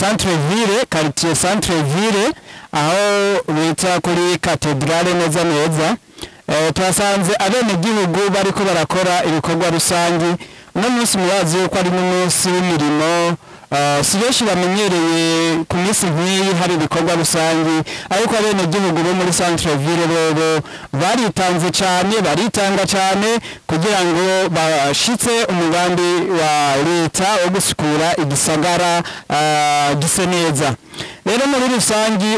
Centre Ville, quartier Centre Ville, aho bita kuri Cathedrale neza neza. Twasanze abenegihugu bariko barakora ibikorwa rusangi. Uno munsi murazi yuko ari n'umunsi w'imirimo. Si benshi bamenyereye ku minsi nk'iyi hari ibikorwa rusangi, ariko abenegihugu bo muri Centre Ville bobo baritanze cyane, baritanga cyane kugira ngo bashitse umugambi wa leta wo gusukura igisagara gise neza. Rero muri rusangi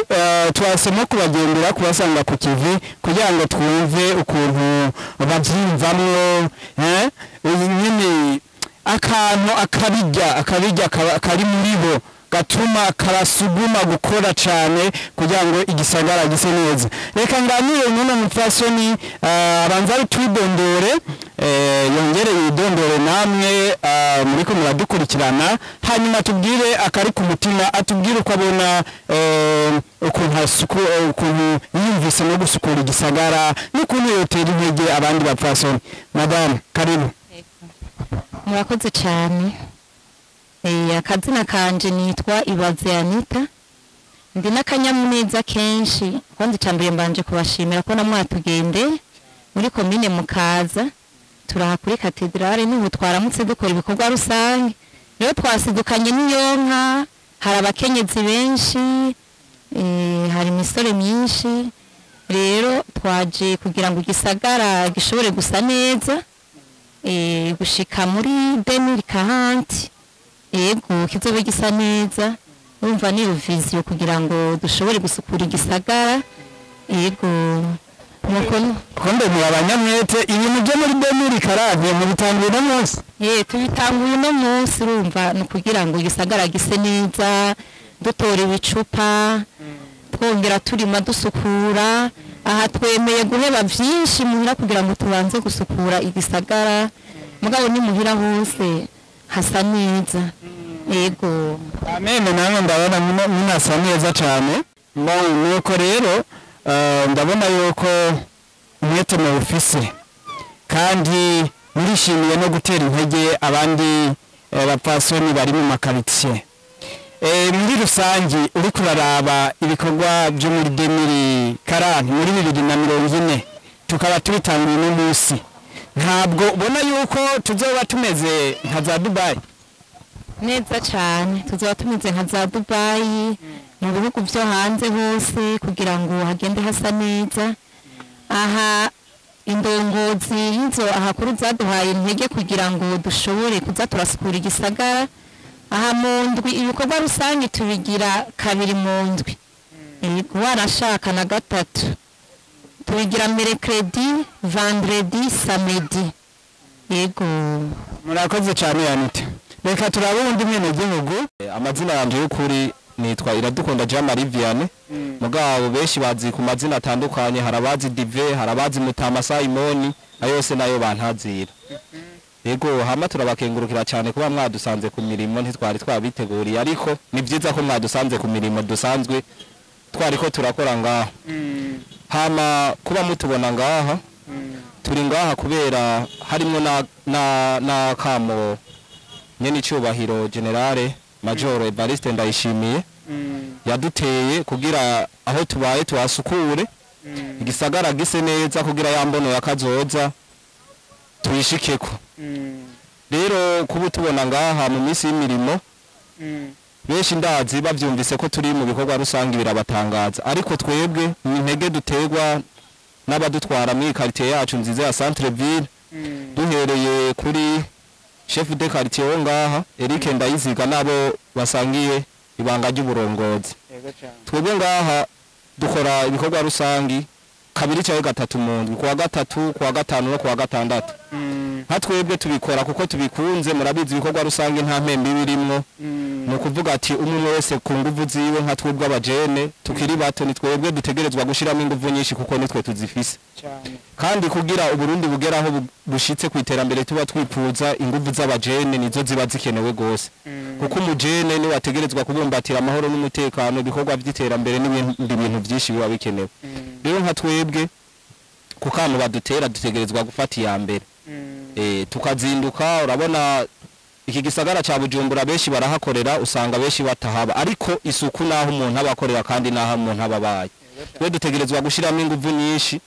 twasemo kubagendera, kubasanga ku kivi kugira ngo twumve ukuntu bavyiyumvamwo, nyine akantu akabijya kari muri bo gatuma karasuguma gukora cyane kugira ngo igisagara gise neza. Reka nganire n'uno mupfasoni, abanza twidondore, yongere yidondore namwe muriko muradukurikirana, hanyuma tubwire akari ku mutima, atubwire uko abona ukuntu asuku, ukuntu yiyumvise no gusukura igisagara n'ukuntu yotera intege abandi bapfasoni. Madame, karibu. Murakoze cyane. Akazina kanje nitwa Ibaze Anita. Ndi n'akanyamuneza kenshi kandi cyambere mbanje kubashimira ko namwatugende muri komine mukaza. Turaha kuri katedrale niho twaramutse dukora ibikorwa rusange. Rero twasidukanye n'iyonka, hari abakenyezi benshi, hari imisore myinshi. Rero twaje kugira ngo igisagara gishobore gusa neza, gushika muri 2040, yego kizobe gisa neza. Urumva ni vision kugira ngo dushobore gusukura igisagara. Yego nuko Kombe mu abanyamwete, ibintu byo muri 2040 mubitanguye no munsi? Tubitanguye no munsi. Urumva ni kugira ngo igisagara gise neza, dutora ibicupa, twongera turima, dusukura. Aha twemeye guheba vyinshi muhira kugira ngo tubanze gusukura igisagara, mugabo ni muhira hose hasa neza. Yego. Amen. Namwe ndabona munasa neza cyane. Bon, nuko rero ndabona yuko umwete mubufise kandi murishimiye no gutera intege abandi bapfasoni bari mu makaritsiye. Muri rusangi uri kuraraba ibikorwa byo muri 2040, muri 2040, tukaba tubitanguye uno munsi, ntabwo ubona yuko tuzoba tumeze nka za Dubai? Neza cyane, tuzoba tumeze nka za Dubai, mu bihugu byo hanze hose, kugira ngo hagende hasa neza. Aha indongozi y'izo ahakuru zaduhaye intege kugira ngo dushobore kuza turasukura igisagara. Aha mu ndwi ibikorwa rusange tubigira kabiri mu ndwi, warashaka na gatatu. Tubigira mercredi, vendredi, samedi. Yego. Murakoze cyane Anita. Reka turabe undi mwenegihugu. Amazina yanje y'ukuri nitwa Iradukunda Jean Marie Vianney, mugabo benshi bazi ku mazina atandukanye. Harabazi Dive, harabazi Mutama Simoni, ayo yose nayo bantazira. Yego, hama turabakengurukira cyane kuba mwadusanze ku mirimo. Ntitwari twabiteguriye, ariko ni byiza ko mwadusanze ku mirimo dusanzwe twariko turakora ngaha. Hama kuba mutubona ngaha, turi ngaha kubera harimwo na kamo nyene icubahiro Général Major Evariste Ndayishimiye yaduteye kugira aho tubaye tuhasukure, igisagara gise neza, kugira ya mbono ya kazoza tuyishikeko. Rero kuba tubona ngaha mu minsi y'imirimo, benshi ndazi bavyumvise ko turi mu bikorwa rusange birabatangaza, ariko twebwe ni intege duterwa n'abadutwara muri quartier yacu nziza ya Centre Ville, duhereye kuri chef de quartier wo ngaha Eric Ndayiziga nabo basangiye ibanga ry'uburongozi. Twebwe ngaha dukora ibikorwa rusangi kabiri cyangwa gatatu mu ndwi, kuwa gatatu, kuwa gatanu no kuwa gatandatu. Nka twebwe tubikora kuko tubikunze. Murabizi, ibikorwa rusange nta mpembe birimwo, ni ukuvuga ati umwe wese ku nguvu ziwe. Nka twebwe abajene tukiri bato, ni twebwe dutegerezwa gushiramo inguvu nyinshi kuko nitwe tuzifise, kandi kugira Uburundi bugeraho bushitse ku iterambere tuba twipfuza, inguvu z'abajene nizo ziba zikenewe gose, kuko umujene niwe ategerezwa kubumbatira amahoro n'umutekano, ibikorwa by'iterambere n'ibindi bintu byinshi biba bikenewe. Rero nka twebwe ku kamo badutera dutegerezwa gufata iya mbere, tukazinduka. Urabona Iki gisagara ca Bujumbura benshi barahakorera, usanga benshi batahaba, ariko isuku naho umuntu abakorera kandi naho umuntu ababaye. Twe dutegerezwa gushiramo inguvu nyinshi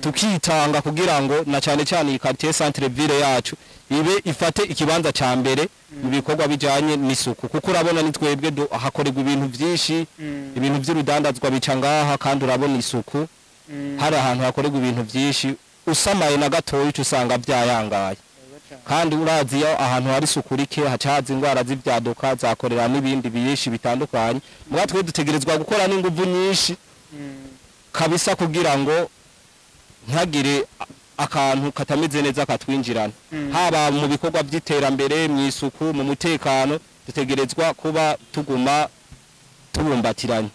tukitanga kugira ngo na cyane cyane iyi quartier centre ville yacu ibe ifate ikibanza ca mbere mu bikorwa bijanye n'isuku, kuko urabona ni twebwe hakorerwa ibintu byinshi, ibintu by'urudandazwa bica ngaha, kandi urabona isuku hari ahantu hakorerwa ibintu byinshi usamaye na gatoya uca usanga byayangaye, kandi urazi iyo ahantu hari isuku rike hacaza indwara z'ibyaduka zakorera n'ibindi byinshi bitandukanye. Muga twe dutegerezwa gukora n'inguvu nyinshi kabisa kugira ngo ntagire akantu katameze neza katwinjirana, haba mu bikorwa by'iterambere, mu isuku, mu mutekano, dutegerezwa kuba tuguma tubumbatiranye.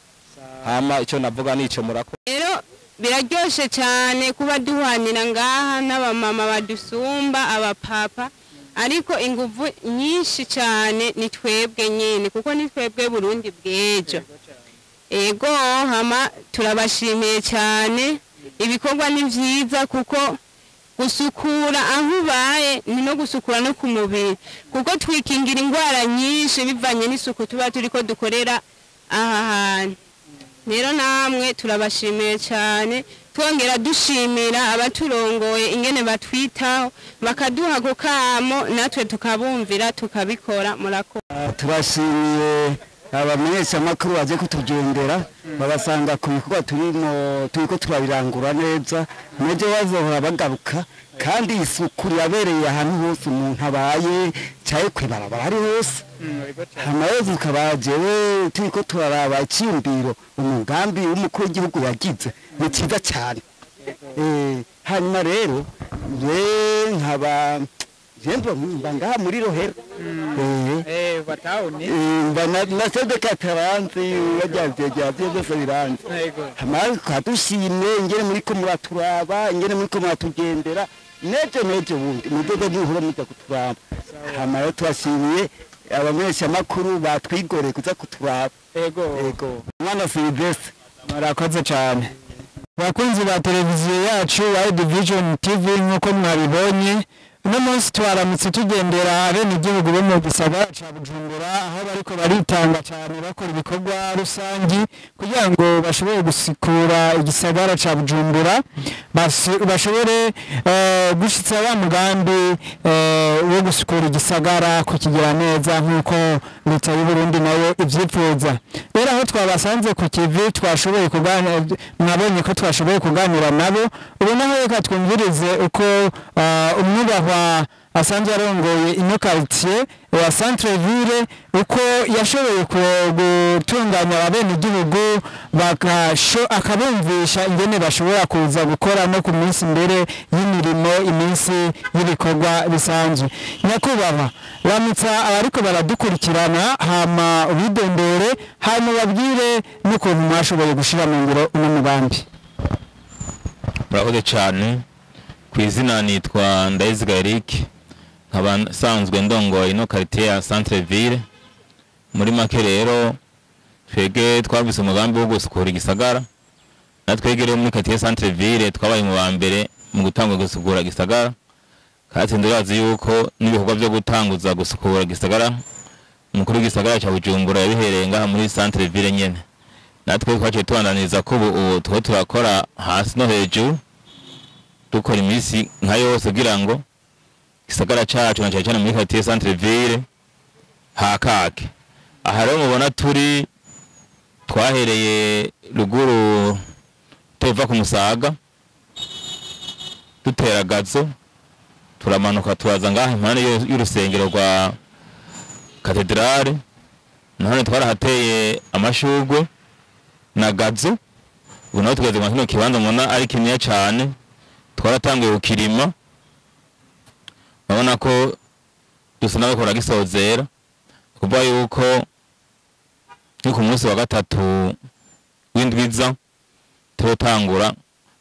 Hama icyo navuga nico murako. Rero biraryoshe cyane kuba duhanira ngaha n'abamama badusumba, abapapa, ariko inguvu nyinshi cyane ni twebwe nyine, kuko ni twebwe Burundi bw'ejo. Ego hama turabashimiye cyane, ibikorwa ni vyiza kuko gusukura aho ubaye ni no gusukura no ku mubiri, kuko twikingira indwara nyinshi bivanye n'isuku tuba turiko dukorera aha hantu. Rero namwe turabashimiye cyane, twongera dushimira abaturongoye ingene batwitaho bakaduha gukamo, natwe tukabumvira tukabikora. Murakoze. Turashimiye abamenyeshamakuru baje kutugendera, babasanga ku bikorwa turimo turiko turabirangura neza, nejo bazohora bagaruka, kandi isuku yabereye ahantu hose umuntu abaye caye kwibarabara ari hose. Hama tukaba jewe turiko turaraba icimbiro umugambi w'umukuru w'igihugu yagize ni cyiza cyane. Hanyuma rero nkaba jembo mba ngaha muri Rohero, batawuni mba na sede kataranzi bajyavye byose biranze. Hama kadushimye ingene muriko muraturaba, ingene muriko muratugendera, nejo bundi mudodo muhura muza kuturaba. Hama rero turashimiye abamenyeshamakuru batwigoreye kuza kuturaba. Ego mwana Silvestre, murakoze cyane. Bakunzi ba televiziyo yacu Wide Vision TV, nkuko mwabibonye uno munsi twaramutse tugendera abenegihugu bo mu gisagara ca Bujumbura, aho bariko baritanga cyane bakora ibikorwa rusangi kugira ngo bashobore gusikura igisagara ca Bujumbura, bashobore gushitsa wa mugambi wo gusukura igisagara kukigira neza nkuko leta y'u Burundi nayo ivyifuza. Rero aho twabasanze ku kivi twashoboye kuganira, mwabonye ko twashoboye kuganira nabo. Ubu naho reka twumvirize uko umwubahwa asanzwe arongoye ino quartier ya centre ville uko yashoboye gutunganya abenegihugu akabumvisha ingene bashobora kuza gukora no ku minsi mbere y'imirimo, iminsi y'ibikorwa bisanzwe. Nyakubahwa, ramutsa abariko baradukurikirana, hama ubidondore, hama babwire n'ukuntu mwashoboye gushira mu ngiro uno mugambi. Murakoze cyane. Ku izina nitwa Ndayiziga Eric, nkaba nsanzwe ndongoye ino quartier ya centre ville. Muri make rero twebwe twabise umugambi wo gusukura igisagara, natwe rero muri quartier centre ville twabaye mu ba mbere mu gutanga gusukura igisagara, kandi ndabazi yuko n'ibikorwa byo gutanguza gusukura igisagara umukuru w'igisagara cya Bujumbura yabihereye ngaha muri centre ville nyene. Natwe twaciye tubandaniriza ko ubu tuho turakora hasi no hejuru, dukora iminsi nka yose kugira ngo gisagara cacu na cyane cyane muri quartier centre ville hakake. Aha rero mubona turi twahereye ruguru tuva ku Musaga dutera gazo, turamanuka turaza ngaha impande y'urusengero rwa katedrale, none twarahateye amashurwe na gazo. Ubu naho tugeze mu kino kibanza mubona ari kinini cyane, twaratanguye gukirima, urabona ko dusa n'abakora gisozera, kuvuga yuko ni ku munsi wa gatatu w'indwiza turotangura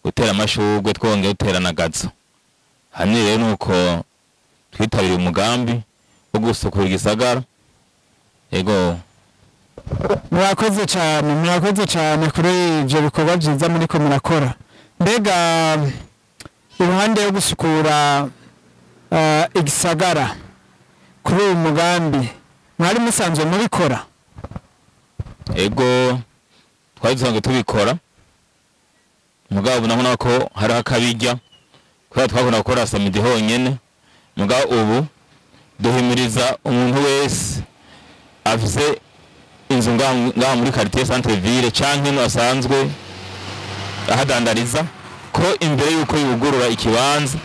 gutera amashurwe twongeye gutera na gazo. Hano rero nuko twitabiriye umugambi wo gusukura igisagara. Ego murakoze cyane, murakoze cyane kuri ibyo bikorwa byiza muriko murakora. Mbega iruhande yo gusukura igisagara, Kuri uyu mugambi mwari musanzwe mubikora? Ego, twari dusanzwe tubikora, mugabo nabona ko hariho akabijya kubera twakunda gukora samedi honyene. Mugabo ubu duhimiriza umuntu wese afise inzu ngaha muri quartier centre ville canke no asanzwe ahadandariza, ko imbere yuko yugurura ikibanza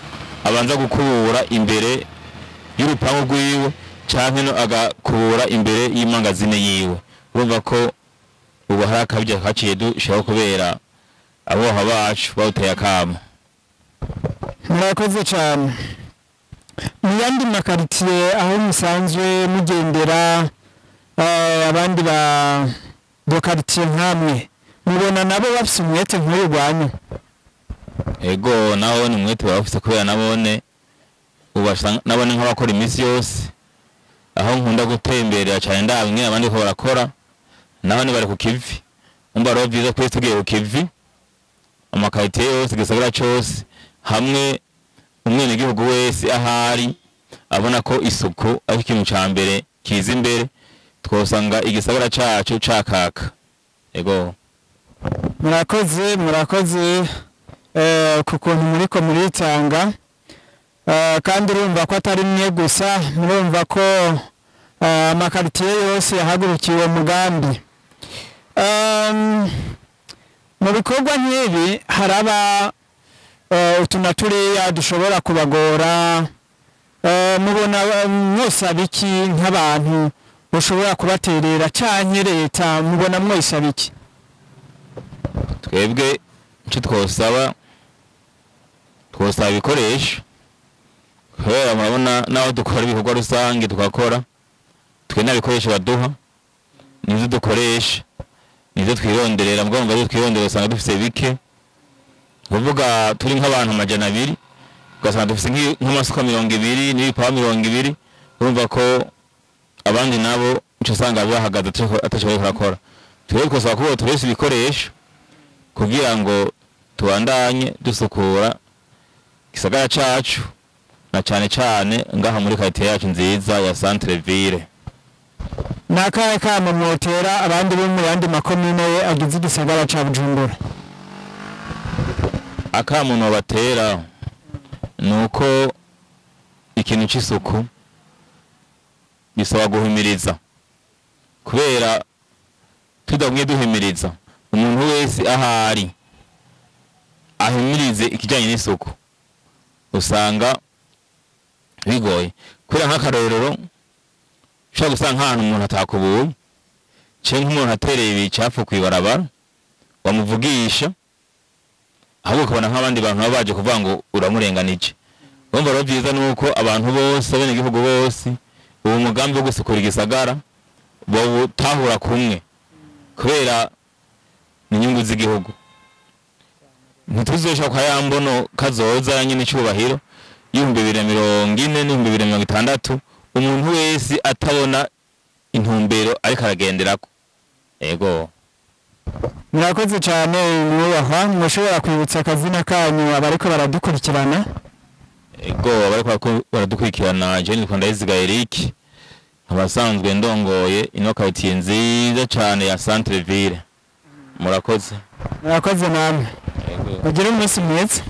abanza gukubura imbere y'urupangu rwiwe canke no agakubura imbere y'imangazine yiwe. Urumva ko ubu hari akabya kaciye dushiraho kubera aboha bacu bawuteye akamo. Murakoze cyane. Mu yandi makaritiye aho musanzwe mugendera, abandi ba do quartier nkamwe, mubona nabo bafise umwete nk'uyu rwanyu? Ego, naho ni umwete bafise, kubera nabone ubasanga nabone nk'abakora iminsi yose. Aho nkunda gutemberera cyane ndaba ingene abandi ko barakora, naho ni bari ku kivi. Umva rero byiza ko tugiye ku kivi amakaritiye yose, igisagara cose hamwe, umwenegihugu wese ahari abona ko isuku ari ikintu ca mbere kiza imbere, twosanga igisagara cacu cakaka. Ego. Murakoze, murakoze ku kuntu muriko muritanga. Kandi urumva ko atari mwe gusa, murumva ko amakaritiye yose yahagurukiye uwo mugambi. Mu bikorwa nk'ibi haraba utu na turiya dushobora kubagora. Mubona mwosaba iki nk'abantu bashobora kubaterera, canke leta mubona mwosaba iki? Twebwe icyo twosaba, twosaba ibikoresho, kubera murabona naho dukora ibikorwa rusange tugakora twe nta bikoresho baduha, nivyo dukoresha, nivyo twironderera. Mugabo ngo twironderera usanga dufise bike, kuvuga turi nk'abantu 200 ugasanga dufise nk'amasuka 20 n'ibipawa 20. Urumva ko abandi nabo uca usanga bahagaze ataco bariko barakora. Twebwe twosaba ko boturonsa ibikoresho kugira ngo tubandanye dusukura igisagara cacu, na cane cane ngaha muri quartier yacu nziza ya centre ville. Ni akahe kamo mwotera abandi bo mu yandi makomine agize igisagara ca Bujumbura? Akamo nobatera ni uko ikintu c'isuku bisaba guhimiriza, kubera tudagumye duhimiriza umuntu wese ahari ahimirize ikijanye n'isuku usanga bigoye. Kubera nk'akarorero, ushobora gusanga nk'ahantu umuntu atakubuye canke nk'umuntu atereye ibicafu kw'ibarabara, wamuvugisha ahubwo ukabona nk'abandi bantu baba baje kuvuga ngo uramurenganije. Urumva rero vyiza nuko abantu bose, abenegihugu bose, uwo mugambi wo gusukura igisagara bawutahura kumwe, kubera ni inyungu z'igihugu. Ntituzoshaka kwa ya mbono kazoza nyene icubahiro y'2040 n'2060, umuntu wese atabona intumbero ariko aragenderako. Ego. Murakoze cyane mwubahwa. Mushobora kwibutsa akazina kanyu abariko baradukurikirana? Ego, abariko baradukurikirana, je nitwa Ndayiziga Eric, abasanzwe ndongoye ino quartier nziza cane ya centre ville. Murakoze. Murakoze namwe. Ego. Mugire umunsi mwiza.